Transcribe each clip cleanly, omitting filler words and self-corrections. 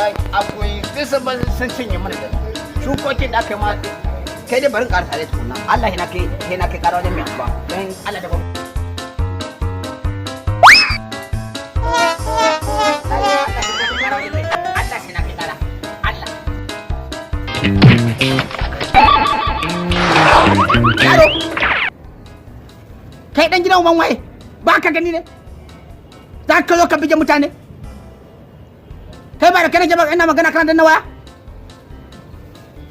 Wallahi akwai duk sun cinye mana da shukokin da aka yi ma. Kai dai barin ƙarasa dai tukunna. Allah na kai, sai na kai ƙara wajen mai ba don Allah da ba. Allah sai na kai ƙara. Allah. Yaro! Kai dan gidan uban waye? Ba ka gani ne? Za ka zo ka bige mutane? Kai, ba da kai nake ba, ina magana kana danna waya?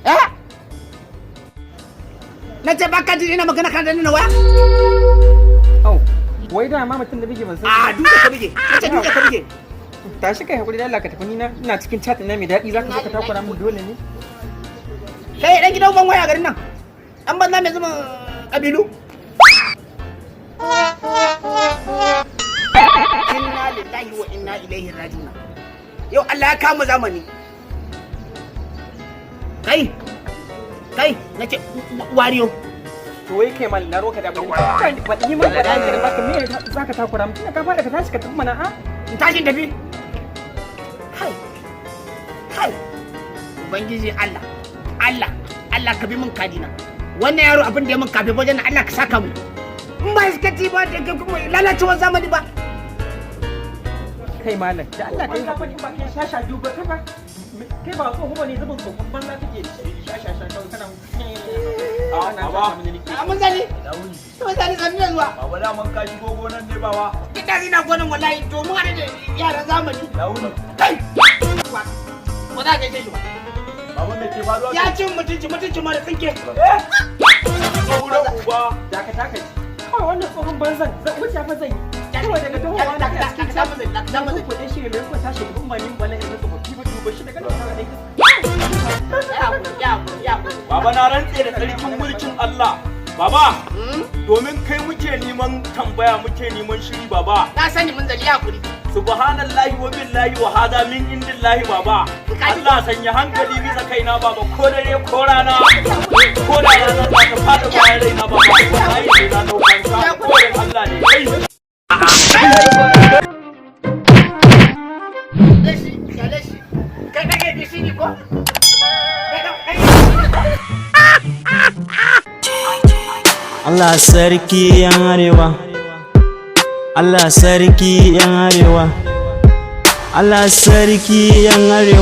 Eh? Na ce ba ka ji ina magana kana danna waya? Au, wai da ma mutum da bige, ban san. A dutse ka bige. Na ce dutse ka bige. Tashi kai hakuri da Allah ka tafi, ni na ina cikin chat na mai daɗi, zaka zo ka takura min dole ne. Kai dan gidan uban waya garin nan. Dan banza mai zama kabilu. Inna lillahi wa inna ilaihi raji'un. Yau Allah ya kama zamani. Kai! Kai, na ce wariyo. To wai kai mal na roka da abin da ka faɗi yi min, faɗa ne baka me zaka takura min, tunda ka faɗa ka tashi ka tafi mana a. In tashin tafi. Kai! Kai! Ubangiji Allah, Allah, Allah ka bi min kadina. Wannan yaro abin da ya min kafin wajen nan, Allah ka saka mu. In ba iskaci ba da kuma lalacewar zamani ba. Kai malam, da Allah kai hakuri, ba kai shasha duba kai ba. Kai ba tsoho bane, zubin tsohon banza kake shasha sha kawai kana. Baba. A mun zani. Mun zani, zani da zuwa. Baba, daman ka shigo gonan ne, baba? Ina ina gonan wallahi, to mun haɗu da yaran zamani. Launi. Kai! Ba za ka gaishe shi ba. Baba, me ke faruwa? Ya cin mutunci, mutunci ma da tsinke. Sauran uba. Dakata kai. Kawai wannan tsohon banzan zan wuce fa zan yi. Kawai daga tahowa na ina cikin chat. Na kuɗe shi mai ko tashi gaban ba ni wallahi ina tsofaffi ba, duba shi daga nan ka dai. Baba, na rantse da tsarkin mulkin Allah. Baba, domin kai muke neman tambaya, muke neman shiri, baba. Na sani, mun zali hakuri. Subhanallahi wa billahi wa hada min indillahi, baba. Allah sanya hankali bisa kaina, baba, ko dare ko rana. Ko da rana za ta fada bayan raina, baba. Wallahi sai na daukan sa. Ko Allah ne. Kai. Leshi, leshi. Kai kake bi ne ko? Kai kai. Allah sarki yan arewa, Allah sarki yan arewa, Allah sarki yan arewa.